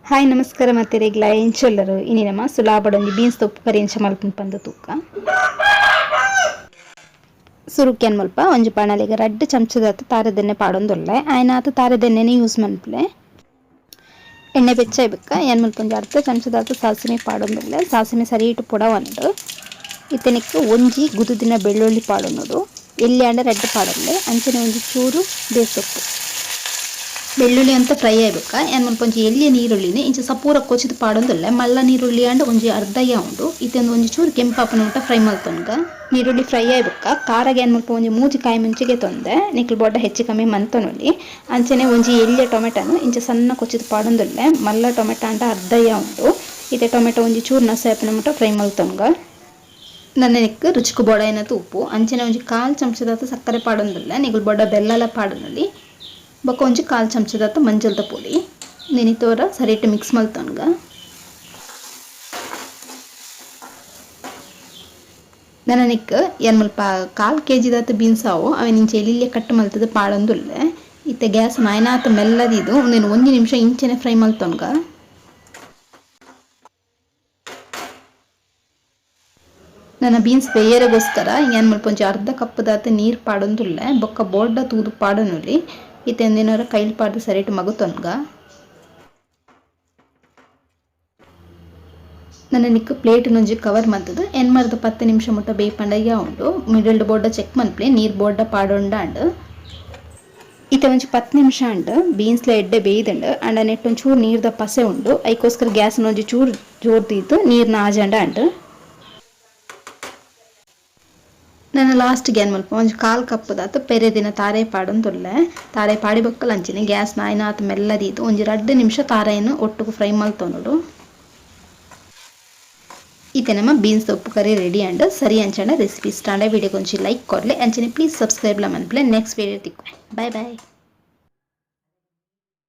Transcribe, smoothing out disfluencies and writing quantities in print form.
Hi ನಮಸ್ಕಾರ ಮತ್ತೆರೆಗ್ಲ ಎಂಚೊಲ್ಲರು ಇನಿ ನಮ ಸುಲಾಬಡೊಂಜಿ ಬೀನ್ಸ್ ತೊಪ್ಪು ಕರಿ ಎಂಚ ಮಲ್ಪುನು ಪಂದ್ ತೂಕ. ಸುರುಕ್ಕೆನ್ ಮುಲ್ಪ ಒಂಜಿ ಬಾಣಲೆಗ್ ರಡ್ಡ್ ಚಮಚದಾತ್ ತಾರೆದೆಣ್ಣೆ ಪಾಡೊಂದುಲ್ಲೆ. ಆಯನಾತ್ ತಾರೆದೆಣ್ಣೆನೆ ಯೂಸ್ ಮನ್ಪುಲೆ. ಎಣ್ಣೆ ಬೆಚ್ಚ ಬೊಕ್ಕ ಏನ್ ಮುಲ್ಪ ಒಂಜಿ ಅರ್ಧ ಚಮಚದಾತ್ ಸಾಸಿಮೆ ಪಾಡೊಂದುಲ್ಲೆ. ಸಾಸಿಮೆ ಸರಿಯಿಟ್ ಪೊಡವೊಂಡು ಇತ್ತೆ ನೆಕ್ಕ್ ಒಂಜಿ ಗುದುದಿನ ಬೆಳ್ಳುಳ್ಳಿ ಪಾಡೊನೊಡು. ಎಲ್ಯ ಆಂಡ ರಡ್ಡ್ ಪಾಡೊನ್ಲೆ. ಅಂಚನೆ ಒಂಜಿ ಚೂರು ಬೇಸೊಪ್ಪು. ಬೆಳ್ಳುಳ್ಳಿ ಅಂತ ಫ್ರೈ ಆಯ್ಬೊಕ್ಕ ಏನ್ ಮುಲ್ಪ ಒಂಜಿ ಎಲ್ಯ ನೀರುಳ್ಳಿನ್ ಇಂಚ ಸಪೂರ ಕೊಚಿದ್ ಪಾಡೊಂದುಲ್ಲೆ. ಮಲ್ಲ ನೀರುಳ್ಳಿ ಆಂಡ ಒಂಜಿ ಅರ್ಧ ಉಂಡು. ಇತ್ತೆ ಒಂಜಿ ಚೂರು ಕೆಂಪಾಪುನ ಮುಟ್ಟ ಫ್ರೈ ಮಲ್ತೊನ್ಗ. ನೀರುಳ್ಳಿ ಫ್ರೈ ಆಯ್ಬೊಕ್ಕ ಖಾರಗ್ ಏನ್ ಮುಲ್ಪ ಒಂಜಿ ಮೂಜಿ ಕಾಯಿ ಮುಂಚಿಗೆ ತೊಂದೆ. ನಿಕ್ಲ್ ಬೊಡ್ಡ ಹೆಚ್ಚು ಕಮ್ಮಿ ಮಂತೊನೊಲಿ. ಅಂಚನೆ ಒಂಜಿ ಎಲ್ಯ ಟೊಮೆಟೊನು ಇಂಚ ಸಣ್ಣ ಕೊಚಿದ್ ಪಾಡೊಂದುಲ್ಲೆ. ಮಲ್ಲ ಟೊಮೆಟೊ ಆಂಡ ಅರ್ಧ ಉಂಡು. ಇತ್ತೆ ಟೊಮೆಟೊ ಒಂಜಿ ಚೂರು ನಸೆ ಆಪುನ ಮುಟ್ಟ ಫ್ರೈ ಮಲ್ತೊನ್ಗ. ನನ ನೆಕ್ಕ್ ರುಚಿಕ್ ಬೋಡಾಯಿನಾತ್ ಉಪ್ಪು ಅಂಚನೆ ಒಂಜಿ ಕಾಲ್ ಚಮಚದಾತ್ ಸಕ್ಕರೆ ಪಾಡೊಂದುಲ್ಲೆ. ನಿಕುಲು ಬೊಡ್ಡ ಬೆಲ್ಲಲ ಪಾಡೊನೊಲಿ. ಬೊಕ್ಕ ಒಂಜಿ ಕಾಲ್ ಚಮಚದಾತ್ ಮಂಜಲ್ದ ಪೊಡಿ. ನೆನಿತೋರ ಸರಿಟ್ ಮಿಕ್ಸ್ ಮಲ್ತೊನ್ಗ. ನನ ನೆಕ್ಕ್ ಏನ್ ಮುಲ್ಪ ಕಾಲ್ ಕೆಜಿದಾತ್ ಬೀನ್ಸ್ ಆವು ಅವೆನ್ ಇಂಚ ಎಲ್ಲಿಲ್ಯ ಕಟ್ ಮಲ್ತುದು ಪಾಡೊಂದುಲ್ಲೆ. ಇತ್ತೆ ಗ್ಯಾಸ್ ಆಯಿನಾತ್ ಮೆಲ್ಲದಿದು ಉಂದೆನ್ ಒಂಜಿ ನಿಮಿಷ ಇಂಚನೆ ಫ್ರೈ ಮಲ್ತೊನ್ಗ. ನನ ಬೀನ್ಸ್ ಬೇಯರೆಗೋಸ್ಕರ ಏನ್ ಮುಲ್ಪ ಒಂಜಿ ಅರ್ಧ ಕಪ್ಪುದಾತ್ ನೀರು ಪಾಡೊಂದುಲ್ಲೆ. ಬೊಕ್ಕ ಬೋಡ್ಡ ತೂದು ಪಾಡೊನೊಲಿ. ಇತ್ತೆ ಉಂದೆನ್ ಕೈಲ್ ಪಾಡ್ದ್ ಸರಿಟ್ ಮಗುತೊನ್ಗ. ನನ ನಿಕ್ಕ್ ಪ್ಲೇಟ್ ಒಂಜಿ ಕವರ್ ಮಲ್ತುದು ಎನ್ಮರ್ದ್ 10 ನಿಮಿಷ ಮುಟ್ಟ ಬೇಯ್ಪಂಡ ಉಂಡು. ಮಿಡಲ್ಡ್ ಬೋಡ್ಡ ಚೆಕ್ ಮನ್ಪುಲೆ ನೀರು ಬೋಡ್ಡ ಪಾಡೊಂಡಾಂಡ್. ಇತ್ತೆ ಒಂಜಿ 10 ನಿಮಿಷ ಆಂಡ್. ಬೀನ್ಸ್ಲ ಎಡ್ಡೆ ಬೇಯ್ದುಂಡು. ಆಂಡ ನೆಟ್ಟ್ ಒಂಚೂರು ನೀರ್ದ ಪಸೆ ಉಂಡು. ಐಕೋಸ್ಕರ ಗ್ಯಾಸ್ ಒಂಜಿ ಚೂರು ಜೋರ್ ದೀದ್ ನೀರ್ನ ಆಜಂಡ ಆಂಡ್. ನನ ಲಾಸ್ಟ್ ಏನ್ ಮಲ್ಪ ಒಂಜಿ ಕಾಲ್ ಕಪ್ಪುದಾತ್ ಪೆರೆದಿನ ತಾರೆ ಪಾಡೊಂದುಲ್ಲೆ. ತಾರೆ ಪಾಡಿ ಬೊಕ್ಕಲ ಅಂಚನೆ ಗ್ಯಾಸ್ ಆಯಿನಾತ್ ಮೆಲ್ಲ ದೀದ್ ಒಂಜಿ 2 ನಿಮಿಷ ತಾರೆನ್ ಒಟ್ಟುಗು ಫ್ರೈ ಮಲ್ತೊನೊಡು. ಇತ್ತೆ ನಮ್ಮ ಬೀನ್ಸ್ ಉಪ್ಪು ಕರಿ ರೆಡಿ ಆಂಡ್. ಸರಿ ಅಂಚಂಡ ರೆಸಿಪಿ ಇಷ್ಟ ಆಂಡ ವಿಡಿಯೋಗೆ ಒಂಜಿ ಲೈಕ್ ಕೊರ್ಲೆ. ಅಂಚನೆ ಪ್ಲೀಸ್ ಸಬ್ಸ್ಕ್ರೈಬ್ ಲ ಮನ್ಪುಲೆ. ನೆಕ್ಸ್ಟ್ ವಿಡಿಯೋ ತಿಕ್ಕುವೆ. Bye boy.